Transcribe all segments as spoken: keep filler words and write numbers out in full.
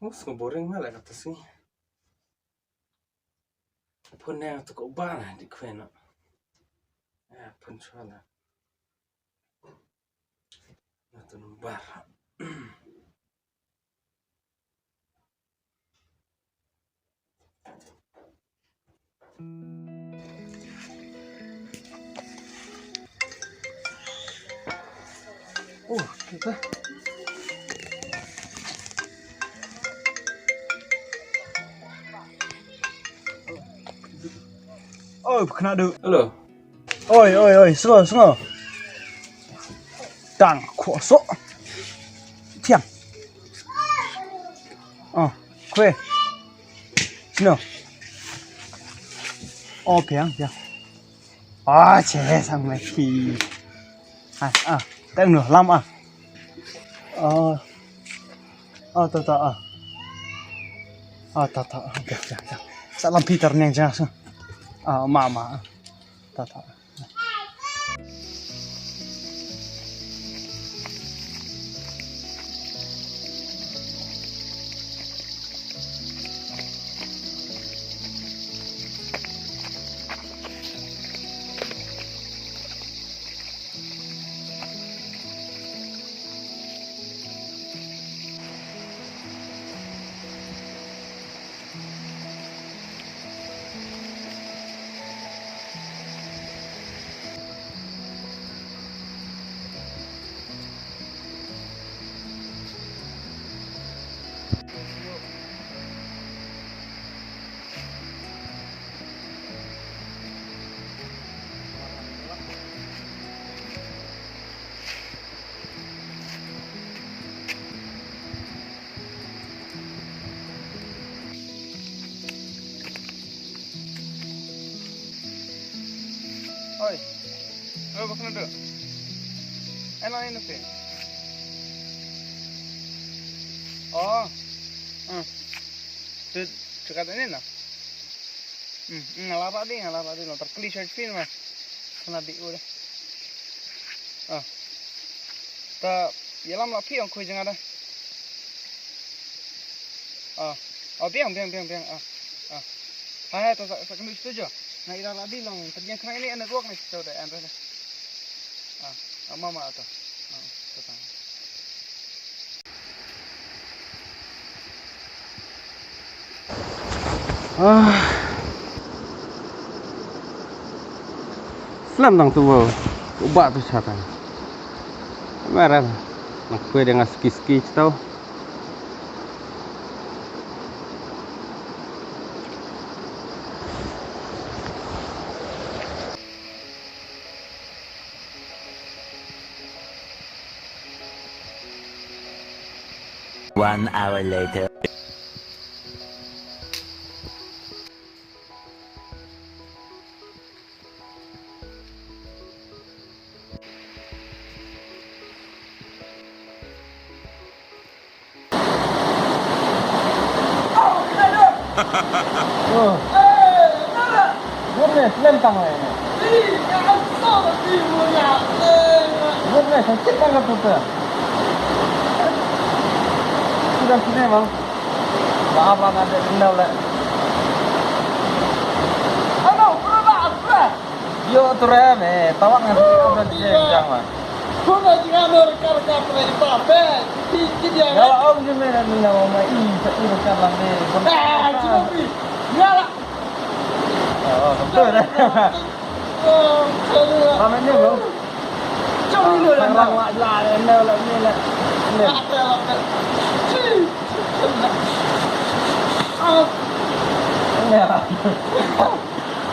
Us ko boring ma la kata si. Phone ne to ko ba na di kwen na. Ya, phone chwa na. Na to number. Oh, kita. Oi, kena du. Hello. Oi, oi, oi, slow, slow. Tang, khuh sok. Tiang. Oh, kue. Sino. Oh, piang, piang. Ah, che, sang mai ki. Ah, ah, tang no, lam ah. Oh. Oh, ta, ta, ah. Oh, ta, ta, ah, piang, piang, piang. Sa lam Peter neng jang sa. Ah, ma, ma. Ta, ta. Oi. Oi, bakna dulu. Eno ini sih. Oh. Hmm. Tu, tu kat ini nah. Hmm, hmm, nga la rah dih, nga la rah dih, long tyrkli shai phi ma. Kane dih u deh. Ah. Ta ïalam la phi ong khuid jong nga deh. Ah. Oh, biang, biang, biang, biang. Ah. Ah. Hai, hai, ta sa, sa kynduh shuh jo. Nga ïa la dih long, tyrkli kane ini network ne shuh deh, an deh. Ah, ah, mama ata. Ah, ta ta. Ah. Slem dang tu wow. Ubah tu satan. Mara. Nak kue dengan ski-ski tu. One hour later. Oh. Ngut ne, slem tang ne. Ngut ne, sa chit tang ka puta. Sudah sini, Mang. Maaf lah, nanti tinggal le. Ano, berapa, berapa? Ïoh tu re me, tawak ngan sdang ma. Khun na jngan nor kar ka pre pa be. Ti ki dia. Nga la ong jong me na, na ma i sa i ka lang de. Ah, jngan pi. Nga la. Oh, betul. Oh, sorry. Lama ni lo. Jom dulu dah. Lang la la ni la ni la. Ni. Ah. Ni.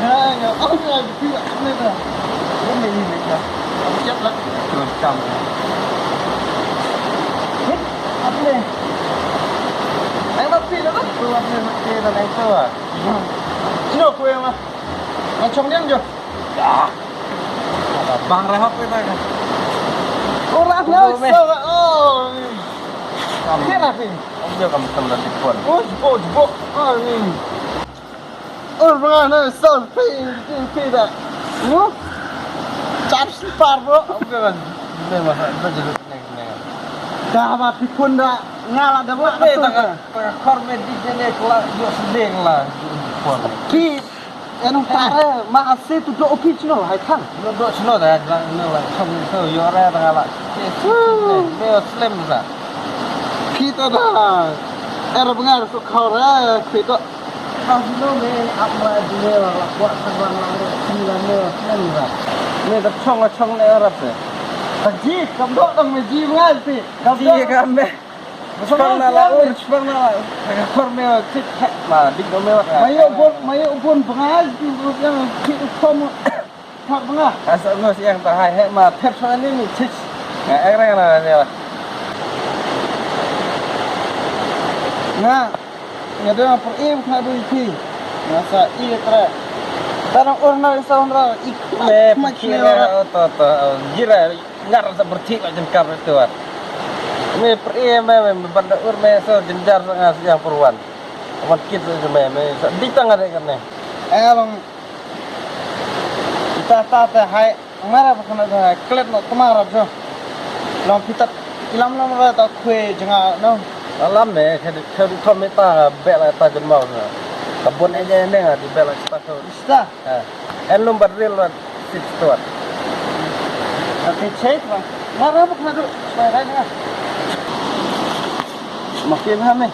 Nga, nga, oh, nga, nga, nga, nga. Ini, ini, ini. Siap lah. Terus kamu. Hit, apa ni? Yang mati dah tu. Tu apa ni? Mati dah yang tu ah. Sino kue mah. Macam dia je. Ya. Bang Rahab kita kan. Orang nak sama. Oh. Kamu. Dia nak ni. Dia kamu kena dipun. Oh, jebok, jebok. Ah, ni. Ur banga na sol phi phi phi da. Mu? Chap si par bro. Am ka ban. Ne ma ha, ba jelu ne ne. Da ba phi pun da. Nga la da ba me ta ka, ta ka khor me di ne ne kla yo sdeng la. Khor. Phi, en ta re, ma ase tu do phi chno, hai thang. No do chno da, la, no la, chong so yo re ta la. Me slem sa. Phi ta da. Er bengar so khor re, phi to. Khor no me, ap ma di ne la, kwa ta la, la, la, la, la, la. Me ta chong, chong ne rap se. Ta ji, kam do tang me ji bengar phi. Kam ji do. Kam me. Chipang na la ur, chipang na la ur. Ka khor me wa kit hek ma, dik do me wa ka. Mayo bun, mayo bun bengai, dik do yang kit khom. Thak bengai. Asa ngos yang ta hai hek ma, thep sa ni ni chich. Nga ek reng na ni la. Nga, nga dang per im kha dui ki. Nga sa i tra. Tarang ur na sa ur na ik. Le, ma ki le, o to to, gira. Ngar sa berthik ba jengkar tu ah. Me pre me me me ban da ur me so jenjar sa nga siang perwan. Amat kit sa me me sa ditang ada kan ne. Eh long. Ita ta ta hai mara ba kana da klet no tamara so. Long pitat ilam lam ra ta khwe jenga no. Alam me khe khe thom me ta be la ta jen mau na. Ka bon e je ne nga di be la ta so. Ista. Ha. En lum bat ril bat sit tuat. Ati chait ba. Mara buk nadu. Bai rai nga. Makin ha me.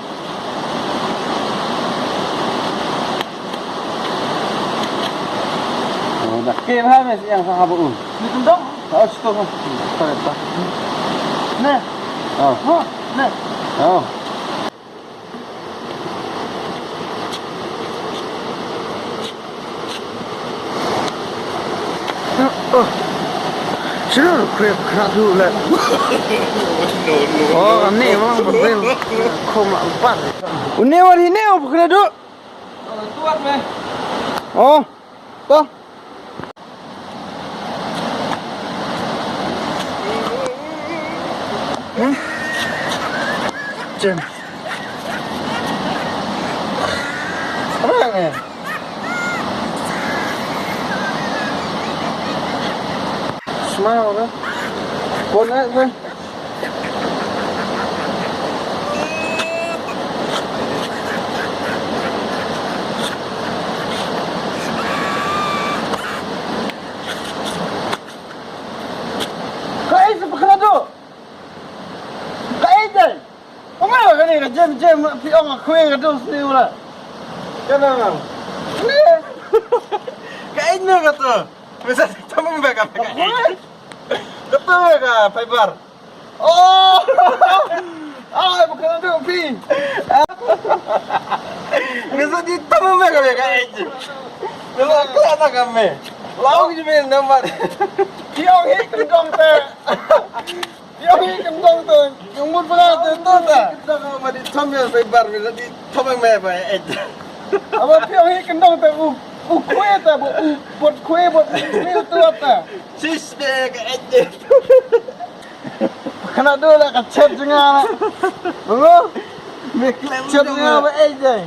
Oh, dah. Ke ha me yang sa ha bu. Ni kendong. Oh, situ ha. Tarik ta. Ne. Oh. Ha, ne. Oh. Sure, khrip khra thu le. Oh, ani wang berdel. Khom la empat. Uni war ini oh khra du. Oh. To. Hmm? Jen. Apa ni? Smile kan? Kau nak kan? Kaei sa pyrkhat do? Kaei dei? Ong ma kane ka jem jem phi ong ka khwe ka do sni wala. Ka na nang. Kaei na ka to? Mesa tamam ba ka kaei. Ka to ka fiber. Oh! Ai, bukan tu, Pi. Ngeso di tamu me kami ka edge. Ngeso kla na kami. Lau je me nambat. Piong hi kendong te. Piong hi kendong te. Yang mut bra te to ta. Kendong ma di tam ya sai bar me di tam me ba edge. Aba piong hi kendong te u u kwe ta bu u bot kwe bot ni tu ta. Sis de ka edge. Kena dulu lah ka chat jenga. Bro. Chat jenga ba eh jai.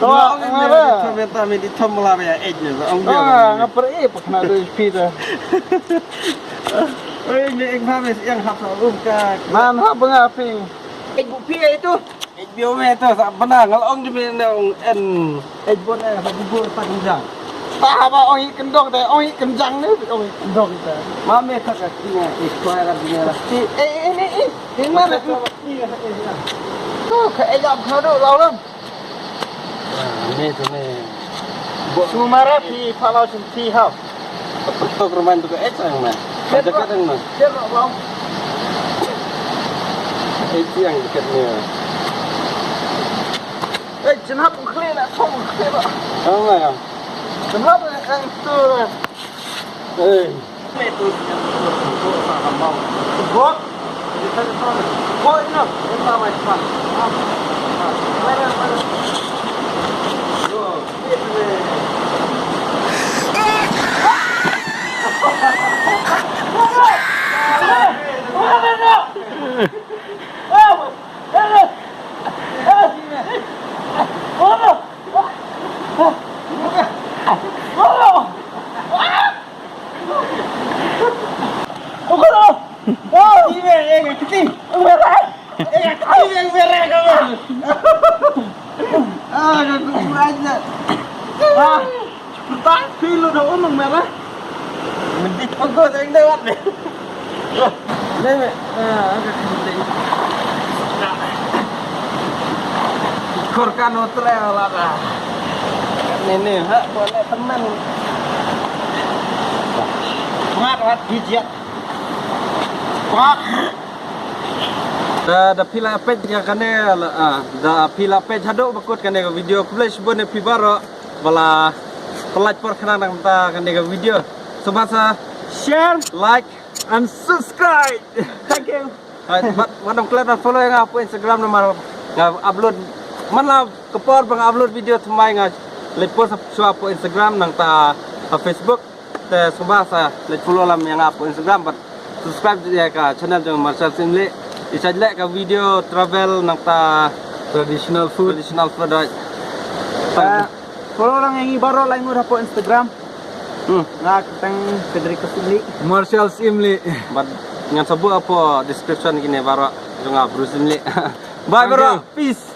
Kau ngapa? Kami tak mesti thom lah ya eh jai. Ong dia. Ah, ngapa eh kena dulu speed. Oi, ni ek mami yang hap sa um ka. Man hap ngaping. Eh bu pi itu. Ej biang me to sa bana ngal ong di me ne ong en. Ej bon eh sa bubur pa kenjang. Ta ba ong i kendong te ong i kenjang ne ong i kendong te. Ma me ka ka ki ne i kwai ra di ne la. Ti eh eh ni i. Ni ma ne. To ka ej ap kha do lau lam. Me to me. Sumara phi phalau sum phi hau. Tok rumah tu ke eh sang na. Ada kat ang na. Dia nak bau. Eh tiang dekat ni. Eh jenap khli nak song khli ba. Ang na ya. Jenap ang tu. Eh. Bok. Ah, tak kilo dah unung merah. Mending aku sering lewat deh. Dai me. Ah, ka kham dei. Kor kan hotel la da. Ni ni ha, boleh teman. Ngat wat hijat. Wah. Da da phi la peit ïa kane la, ah, da phi la peit haduh ba kut kane ka video, khublei shibun ïa phi baroh ba la pynlait por khnang na ka bynta kane ka video. Sngewbha sa share, like and subscribe. Thank you. Hai, bad wat ym klet ban follow ïa nga hapoh Instagram namar nga upload man la ka por ba nga upload video thymmai nga leit post shuwa hapoh Instagram nangta ha Facebook. Te sngewbha sa leit follow lam ïa nga hapoh Instagram bad subscribe ïa ka channel jong Marshal Simli. I shait leh ka video travel nangta traditional food, traditional food, right. Ah, follow lang ïa ngi baroh lai ngut hapoh Instagram. Hmm. Nga kyrteng Federico Simli. Marshal Simli. Bad ngan sa buh hapoh description kine baroh jong nga Bruce Simli. Bye baroh. Peace.